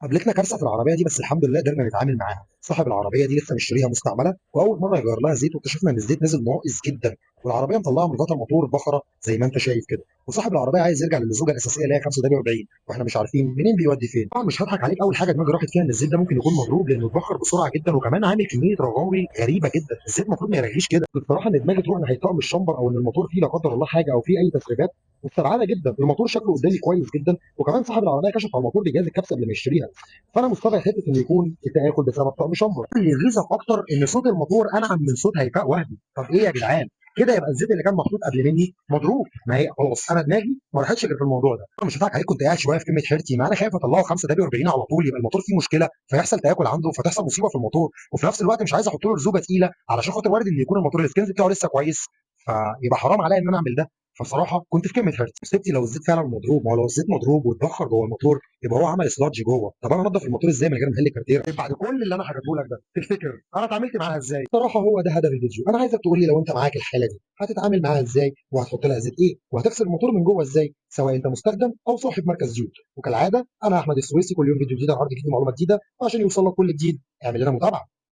قابلتنا كارثة في العربية دي، بس الحمد لله قدرنا نتعامل معاها. صاحب العربية دي لسه مشتريها مستعملة واول مرة يغير لها زيت، واكتشفنا ان الزيت نزل ناقص جدا، والعربية مطلعه من غطا الموتور بخره زي ما انت شايف كده. وصاحب العربية عايز يرجع للزوجة الاساسية اللي هي 45، واحنا مش عارفين منين بيودي فين. طبعا مش هضحك عليك، اول حاجة دماغي راحت فيها ان الزيت ده ممكن يكون مضروب، لانه اتبخر بسرعة جدا، وكمان عامل كمية رغاوي غريبة جدا. الزيت المفروض ما يرغيش كده. بصراحة ان دماغي تروح ناحية طقم الشمبر، او ان الموتور فيه لا قدر الله حاجة، او فيه اي تسريبات. مستبعده جدا. الموتور شكله قدامي كويس جدا، وكمان صاحب العربية كشف على الموتور بجهاز الكبسه قبل ما يشتريها، فانا مستبعد حتة انه يكون التاكل بسبب طقم شمبر. اللي يغيظك اكتر ان صوت الموتور انعم من صوت هيفاء وهبي. طب ايه يا جدعان كده؟ يبقى الزيت اللي كان محطوط قبل مني مضروب. ما هي خلاص انا دماغي ما راحتش غير في الموضوع ده. انا مش هضحك عليك، كنت قاعد شوية في قمة حيرتي، ما انا خايف اطلعه 5 W 40 على طول يبقى الموتور فيه مشكلة، فيحصل تاكل عنده، فتحصل مصيبة في الموتور. وفي نفس الوقت مش عايز احط له رزوجه تقيلة علشان خاطر وارد ان يكون الموتور السكنز بتاعه لسه كويس، فيبقى حرام عليا ان انا اعمل ده. فصراحة كنت في قمة حيرتي. سبتي لو الزيت فعلا مضروب، ما هو لو الزيت مضروب واتبخر جوه الموتور يبقى هو عمل sludge جوه. طب انا انضف الموتور ازاي من غير ما احل الكارتيره؟ بعد كل اللي انا حكيته لك ده تفتكر انا اتعاملت معاها ازاي؟ صراحة هو ده هدف الفيديو. انا عايزك تقول لي لو انت معاك الحالة دي هتتعامل معاها ازاي، وهتحط لها زيت ايه، وهتغسل الموتور من جوه ازاي، سواء انت مستخدم او صاحب مركز زيوت. وكالعادة انا احمد السويسي، كل يوم فيديو جديد، عرض جديد، معلومة جديدة، وعشان يوصل لك كل جديد اعمل لنا متابعه.